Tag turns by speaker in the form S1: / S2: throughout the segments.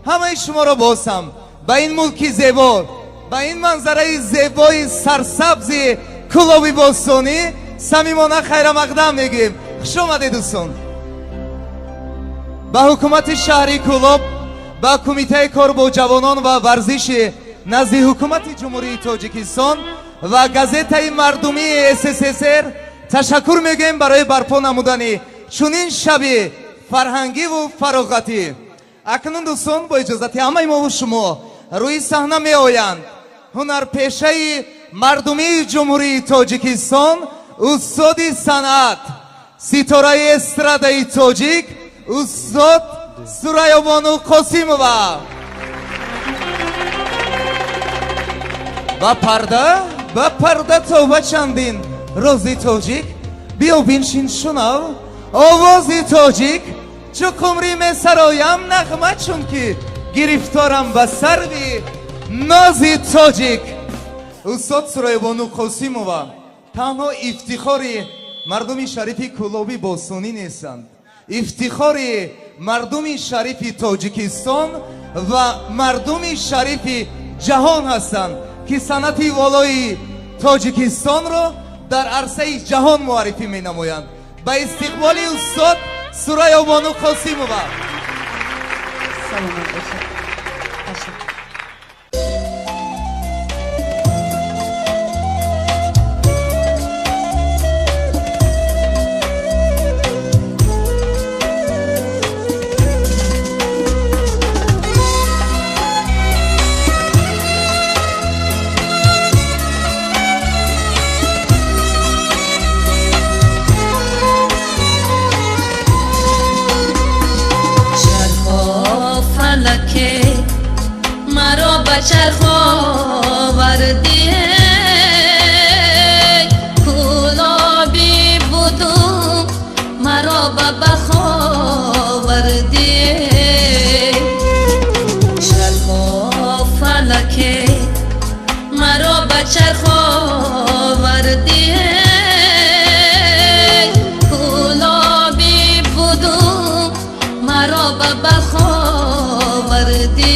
S1: Ҳамаи шуморо боз ҳам ба ин мулки зебо, ба ин манзараи зебои сарсабзи Кӯлоби бостонӣ самимона хайрамақдам мегӯем. Хуш омадед, дӯстон. Ба ҳукумати шаҳри Кӯлоб, ба Кумитаи кор бо ҷавонон ва варзиши назди ҳукумати Ҷумҳурии Тоҷикистон ва газетаи мардумии СССР ташаккур мегӯем барои барпо намудани чунин шаби фарҳангиву фароғатӣ. Акнун, дӯстон, бо иҷозати ҳамаи мову шумо рӯи саҳна меоянд ҳунарпешаи мардумии Ҷумҳурии Тоҷикистон, устоди санъат, ситораи эстрадаи тоҷик, устод Сурайёбону Қосимова. Ба парда, ба парда тавба чандин рози тоҷик, биё биншин, шунав овози тоҷик. Чу қумрӣ месароям нағма, чунки гирифторам ба сарви нози тоҷик. Устод Сурайёбону Қосимова танҳо ифтихори мардуми шарифи Кӯлоби бостонӣ нестанд, ифтихори мардуми шарифи Тоҷикистон ва мардуми шарифи ҷаҳон ҳастанд, ки санъати волои Тоҷикистонро дар арсаи ҷаҳон муаррифӣ менамоянд. Ба истиқболи устод Сурайёбону Қосимова.
S2: Саломат бошед. Ташаккур.
S3: چرخ آوردی، کولابی بودم مرا به بلخ آوردی. چرخ فلک مرا به چرخ آوردی، کولابی بودم مرا به بلخ آوردی.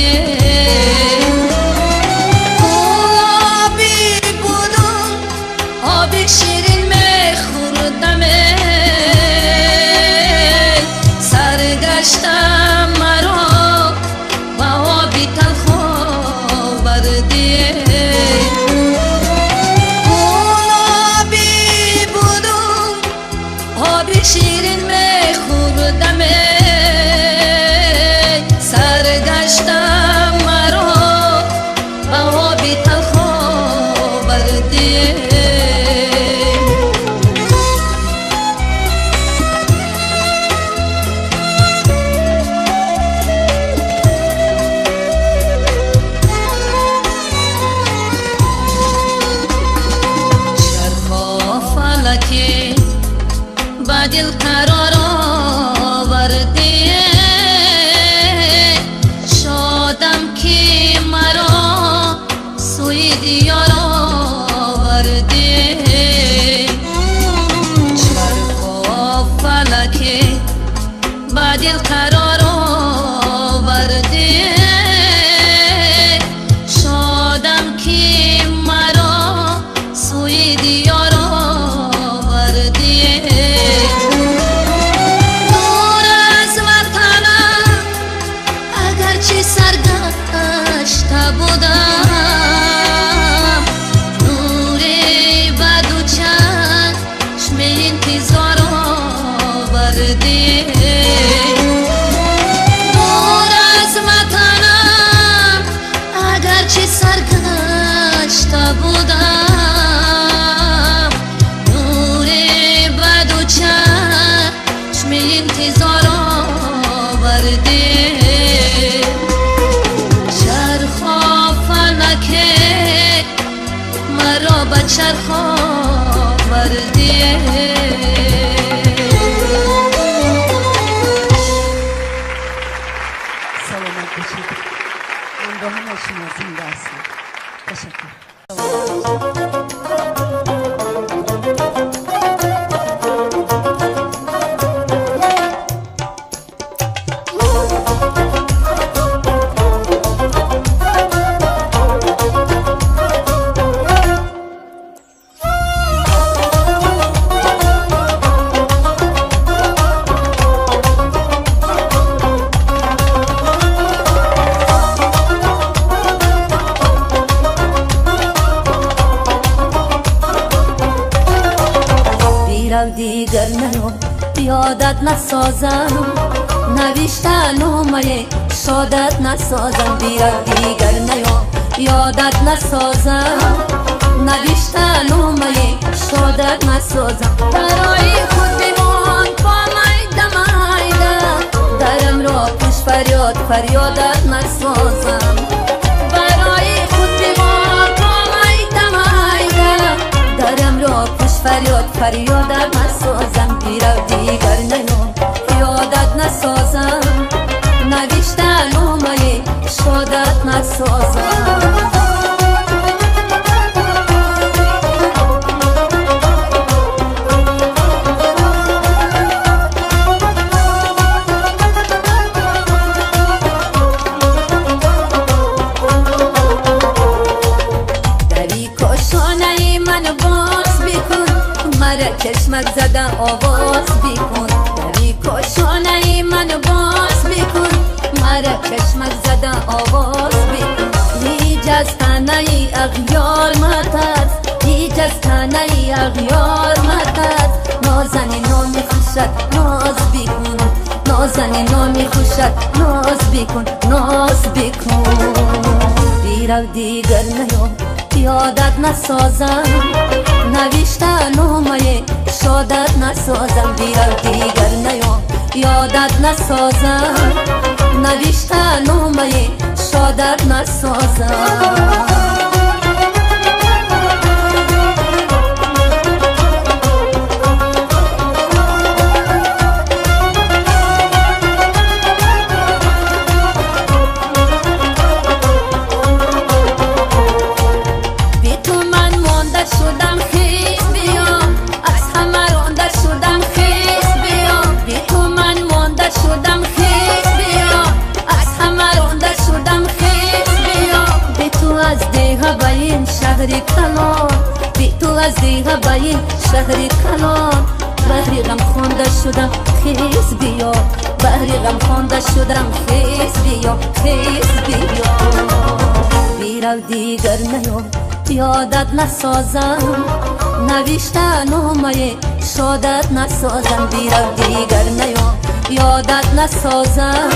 S3: دل قرار آوردی، شادم که مرا سوی دیار آوردی. چرخ و فلک با دل قرار آوردی، شادم که مرا سوی دیار آوردی. بودم نوری بدو چشم انتظار آوردی. دور از وطنم اگرچه سرگشته بودم، نوری بدو چشم انتظار آوردی. مرا به چرخ آوردی.
S2: Саломат бошед. Ман бо ҳамаи шумо зинда ҳастам. Ташаккур.
S3: ёдат насозам, навишта номаи шодат насозам. Бирав дигар наё, ёдат насозам, навишта номаи шодат насозам. Барои худ бимон по майда майда, дарамро пуш фарёд фарёдат насозам. Барои худ бимон по майда майда, дарамро пуш фарёд фарёдат насозам. Бирав дигар наё, ёдат насозам, навишта номаи шодат насозам. چشمک زدن آواز بیکن، دری کاشانه منو باز بیکن، مرا چشمک زدن آواز بیکن. هیچ از تنه اغیار مترس، هیچ از تنه اغیار مترس. نازنین نامی خوشت ناز بیکن، نازنین نامی خوشت ناز بیکن، ناز بیکن. بیرو دیگر نیا، یادت نسازم، навишта номаи шодат насозам. Бирав дигар наё, ёдат насозам, навишта номаи шодат насозам. Шаҳри калон, би ту аз дига ба ин шаҳри калон. Баҳри ғам хонда шудам, хез биё, баҳри ғам хонда шудам, хез биё, хез биё. Бирав дигар наё, ёдат насозам, навишта номаи шодат насозам. Бирав дигар наё, ёдат насозам,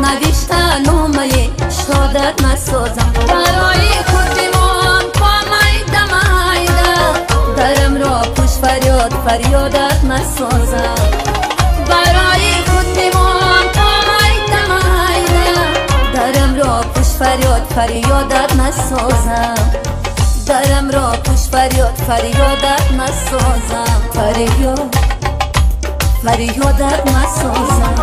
S3: навишта номаи шодат насозам. Барои худ бимон по майда майда, дарамро пуш фарёд фарёдат насозам. Барои худ бимон по майда майда, дарамро пуш фарёд фарёдат насозам. Дарамро пуш фарёд фарёдат насозам, фарёд фарёдат насозам.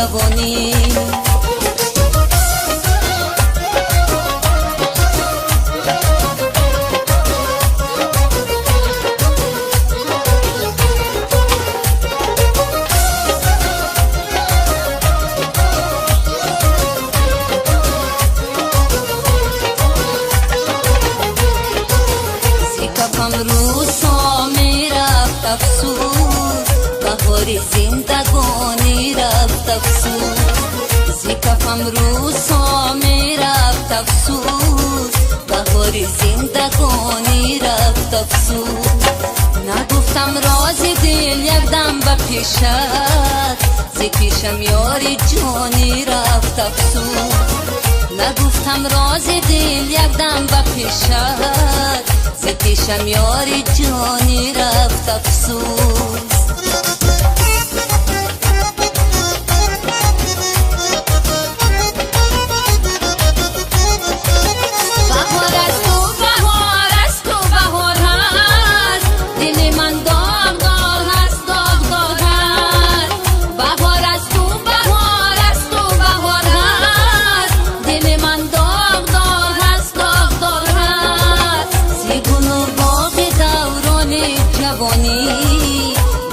S3: ҷавонӣ. Зиндагонӣ рафт афсӯс, зи кафам рӯзҳо мерафт афсӯс, баҳори зиндагонӣ рафт афсӯс. Нагуфтам рози дил якдам ба пешат, зи пешам ёри ҷонӣ рафт афсӯс. Нагуфтам рози дил якдам ба пешат, зи пешам ёри ҷонӣ рафт афсӯс.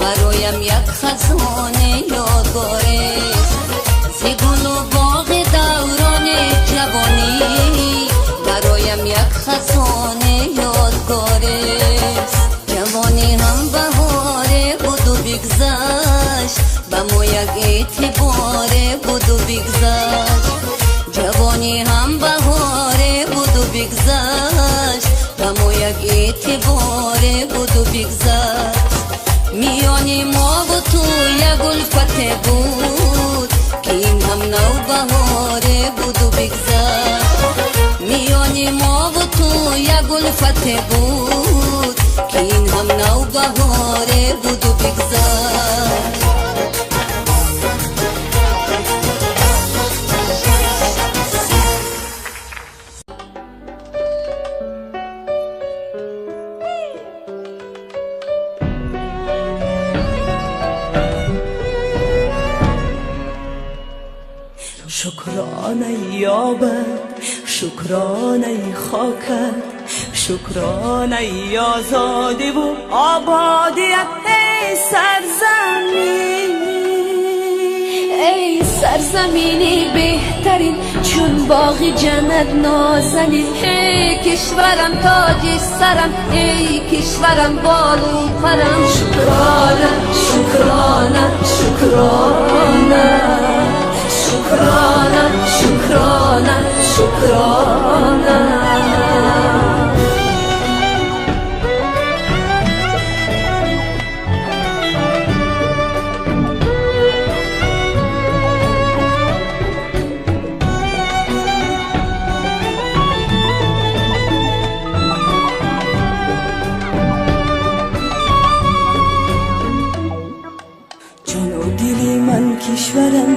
S3: Бароям як хазоне ёдгорест, зи гулу боғи даврони ҷавонӣ, бароям як хазоне ёдгорест. Ҷавонӣ ҳам баҳоре буду бигзашт, ба мо як эътиборе буду бигзашт. Ҷавонӣ ҳам баҳоре буду бигзашт, ба мо як эътиборе буду бигзашт. Миёни мо бу ту як улфате буд, ки ин ҳам навбаҳоре буду бигзашт. Миёни мо бу ту як улфате буд, ки ин ҳам навбаҳоре буду бигзашт.
S4: شکرانه آبد، شکرانه خاکت، شکرانه آزادی و آبادیت. ای سرزمین،
S5: ای سرزمینی بهترین، چون باغ جنت نازنین. ای کشورم تاج سرم، ای کشورم بالو پرم.
S4: شکرانه، شکرانه، شکرانه، شکرانه، شکرانه، شکرانه. جان و دل من کشورم،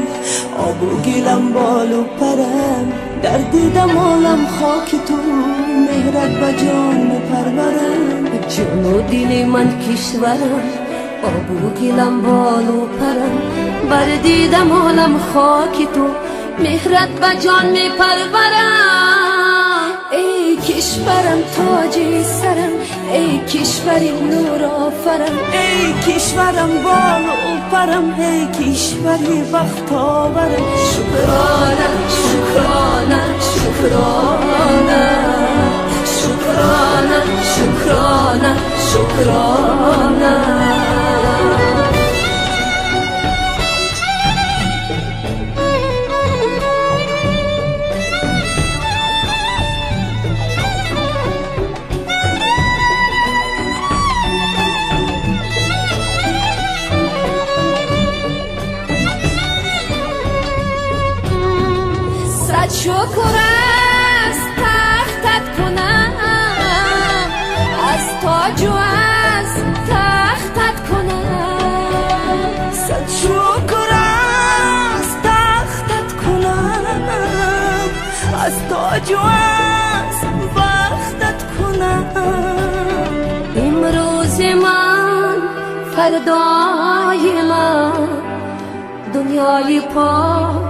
S4: آب و گلم بال و پرم، در دیدم عالم خاک تو، مهرت به جان پرورم.
S5: جان و دل من کشورم، آب و گلم بال و پرم، بر دیدم عالم خاک تو، مهرت به جان می پرورم. ای کشورم تاج سرم، ای کشور نور آفرم،
S4: ای کشورم بال و پرم، ای کشوری بخت آورم.
S5: شکرانه، شکرانه، شکرانه، شکرانه، شکرانه، شکرانه. شکر از تختت کنم، از تاج و از تختت کنم.
S4: صد شکر از تختت کنم، از تاج و از بختت کنم.
S5: امروز من فردای من، Дунёи пок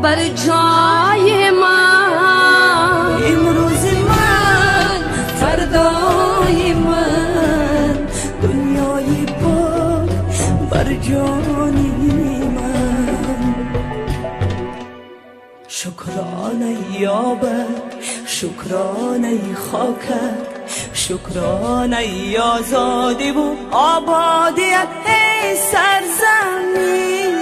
S5: бар ҷои ман.
S4: Имрӯзи ман, фардои ман, дунёи пок бар ҷони ман. Шукронаи обат, шукронаи хокат, шукронаи озодиву ободият, эй сарзамин.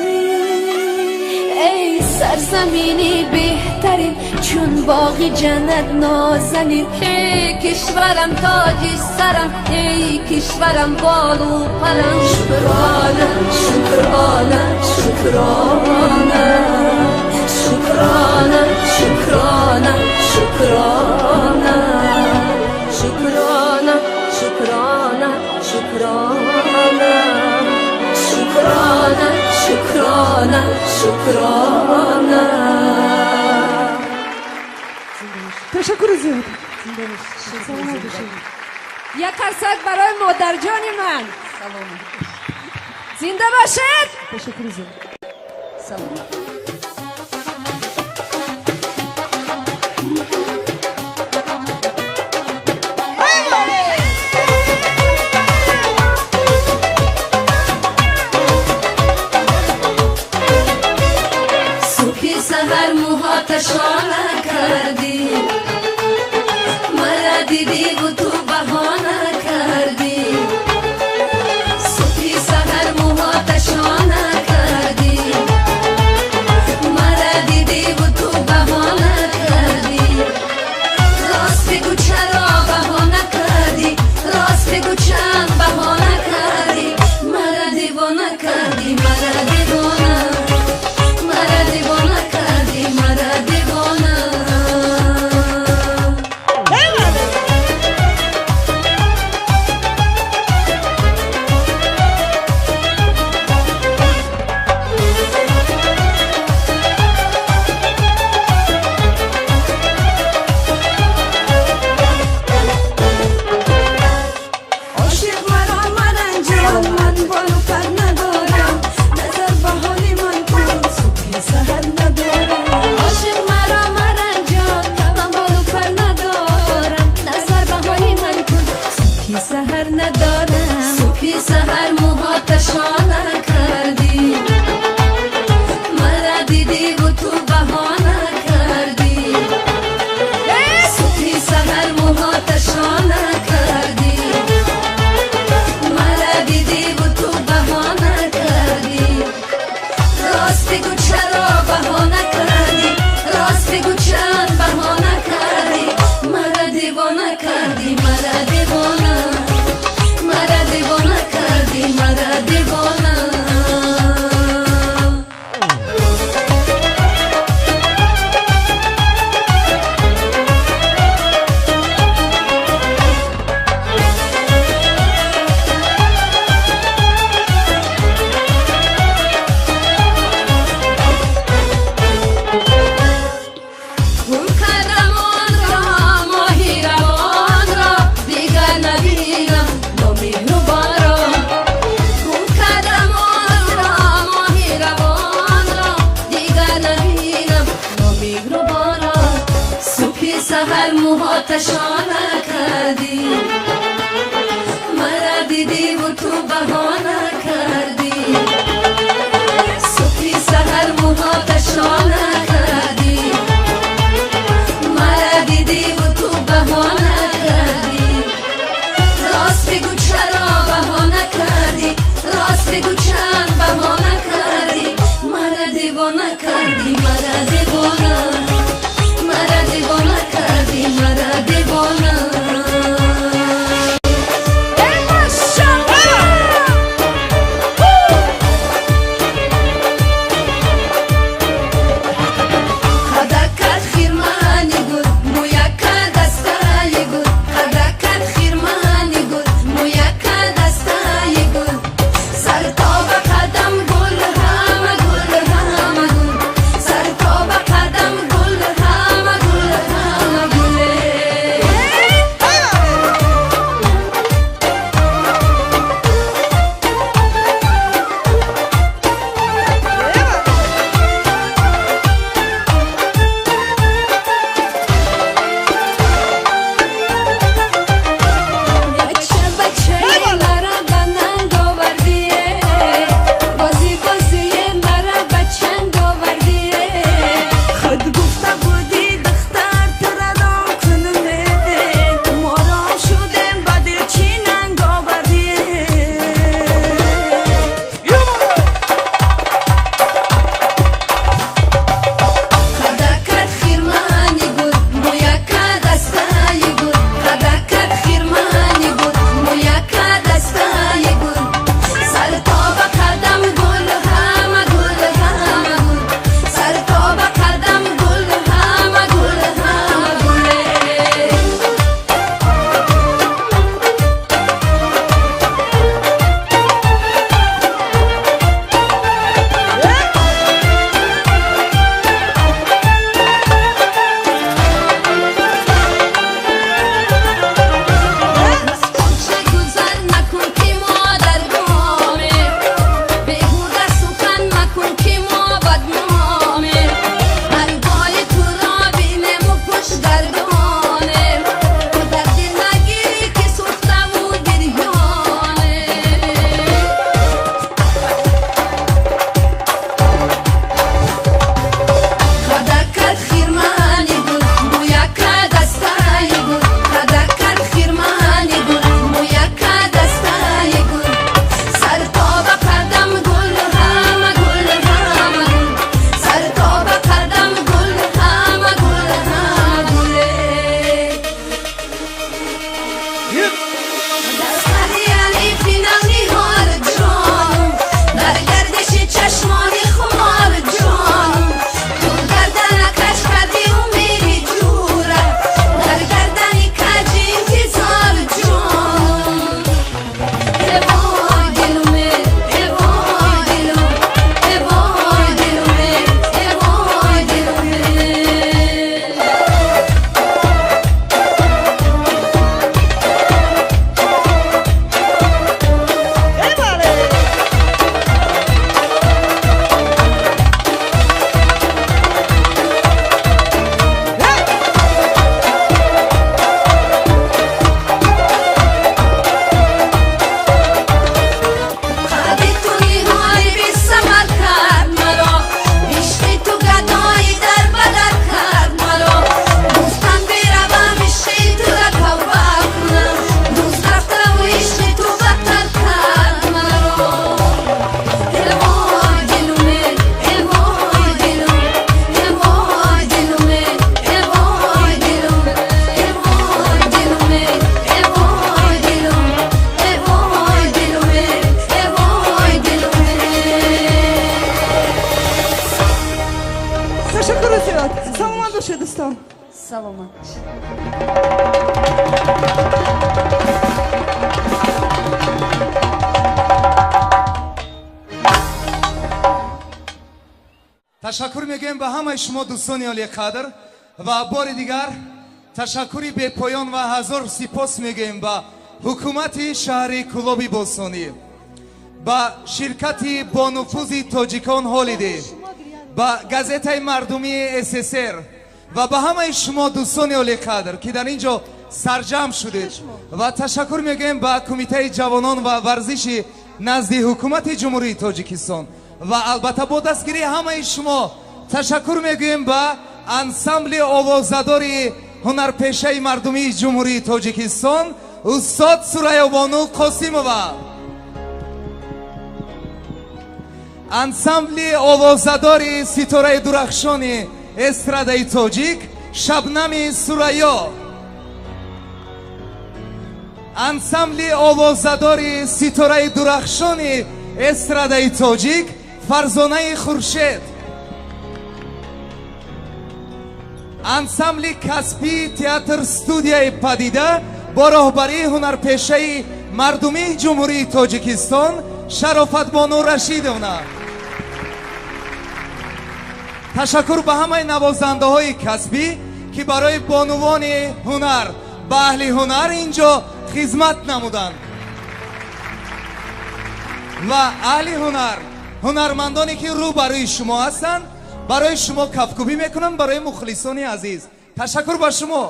S5: Эй сарзамини беҳтарин, чун боғи ҷаннат нозанин. Эй кишварам тоҷи сарам, эй кишварам болу парам.
S4: Шукрона, шукрона, шукрона, шукрона, шукрона, шукрона,
S5: шукрона, шукрона, шукрона, шукрона, шукрона, шукрона.
S2: Ташаккури зиёд. Саломат бошед.
S5: Як қарсак барои модарҷони ман. Зинда бошед.
S2: Ташаккури зиёд.
S3: Саломат.
S5: Субҳи саҳар мӯҳота шона кардӣ, мара дидиву ту баҳона кардӣ. Субҳи саҳар мӯҳота шона кардӣ, мара дидиву ту баҳона кардӣ. Рост бигӯ, чаро баҳона кардӣ? Рост бигӯ, чанд баҳона кардӣ? Мара девона кардӣ, мара девона, мара девона кардӣ, мара девона.
S4: Ошиқ маро маранҷон, ман болу пар надорам, назар ба ҳоли ман кун, субҳи саҳар надорам.
S5: Ошиқ маро маранҷон, ман болу пар надорам, назар ба ҳоли ман кун, субҳи саҳар надорам. Субҳи саҳар мӯҳота шона кардӣ, мара дидиву ту баҳона кардӣ. Субҳи саҳар мӯҳота шона кардӣ, мара дидиву ту баҳона кардӣ. Рост бигӯ, чаро баҳона кардӣ? Рост бигӯ, чанд баҳона кардӣ? Мара девона кардӣ, мара девона, мара девона кардӣ, мара девона. Гум кардам онро, моҳи равонро, дигар набинам номеҳрубонро. Гум кардам онро, моҳи равонро, дигар набинам номеҳрубонро. Субҳи саҳар мӯҳота шона кардӣ, мара дидиву ту баҳона кардӣ. Субҳи саҳар мӯҳота шона кардӣ, мара дидиву ту баҳона кардӣ. Рост бигӯ, чаро баҳона кардӣ? Рост бигӯ, чанд баҳона кардӣ? Мара девона кардӣ, мара девона, мара девона кардӣ, мара девона.
S1: мегӯем ба ҳамаи шумо дӯстони олиқадр ва бори дигар ташаккури бепоён ва ҳазор сипос мегӯем ба ҳукумати шаҳри Кӯлоби бостонӣ, ба ширкати бонуфузи тоҷикон Ҳолидей, ба газетаи мардумии СССР ва ба ҳамаи шумо дӯстони олиқадр, ки дар ин ҷо сарҷамъ шудед, ва ташаккур мегӯем ба Кумитаи ҷавонон ва варзиши назди ҳукумати Ҷумҳурии Тоҷикистон ва албатта бо дастгирии ҳамаи шумо ташаккур мегӯем ба ансамбли овозадори ҳунарпешаи мардумии Ҷумҳурии Тоҷикистон устод Сурайёбону Қосимова, ансамбли овозадори ситораи дурахшони эстрадаи тоҷик Шабнами Сурайё, ансамбли овозадори ситораи дурахшони эстрадаи тоҷик Фарзонаи Хуршед, ансамбли касбии театр студияи Падида бо роҳбарии ҳунарпешаи мардумии Ҷумҳурии Тоҷикистон Шарофатбону Рашидовна. Ташаккур ба ҳамаи навозандаҳои касбӣ, ки барои бонувони ҳунар, ба аҳли ҳунар ин ҷо хизмат намуданд ва аҳли ҳунар, ҳунармандоне ки рӯ барои шумо ҳастанд, барои шумо кафкӯбӣ мекунанд, барои мухлисони азиз. Ташаккур ба шумо.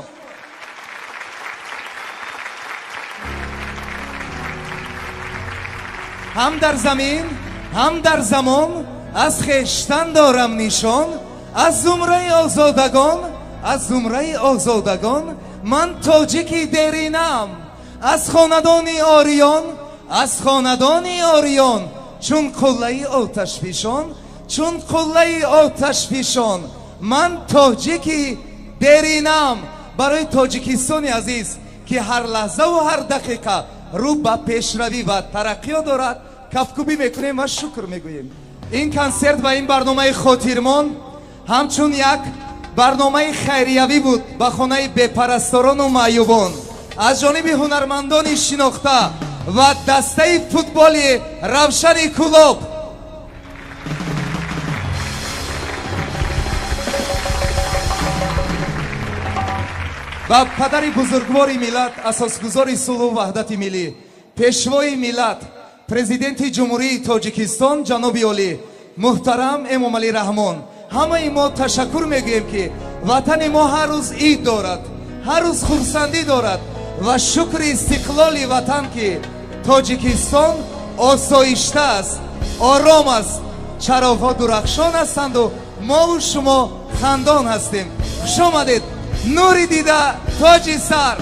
S1: Ҳам дар замин, ҳам дар замон аз хештан дорам нишон, аз зумраи озодагон, аз зумраи озодагон ман тоҷики деринам, аз хонадони ориён, аз хонадони ориён, чун қуллаи оташфишон, чун қуллаи оташфишон ман тоҷики деринам. Барои Тоҷикистони азиз, ки ҳар лаҳзаву ҳар дақиқа рӯ ба пешравӣ ва тараққиёт дорад, кафкӯбӣ мекунем ва шукр мегӯем. Ин консерт ва ин барномаи хотирмон ҳамчун як барномаи хайриявӣ буд ба хонаи бепарасторону маъюбон аз ҷониби ҳунармандони шинохта ва дастаи футболи Равшани Кӯлоб. Ба падари бузургвори миллат, асосгузори сулҳу ваҳдати миллӣ, пешвои миллат, президенти Ҷумҳурии Тоҷикистон ҷаноби олӣ муҳтарам Эмомалӣ Раҳмон, ҳамаи мо ташаккур мегӯем, ки ватани мо ҳар рӯз ид дорад, ҳар рӯз хурсандӣ дорад ва шукри истиқлоли ватан, ки Тоҷикистон осоишта аст, ором аст, чароғҳо дурахшон ҳастанду мову шумо хандон ҳастем. Хуш омадед, нури дида, тоҷи сар.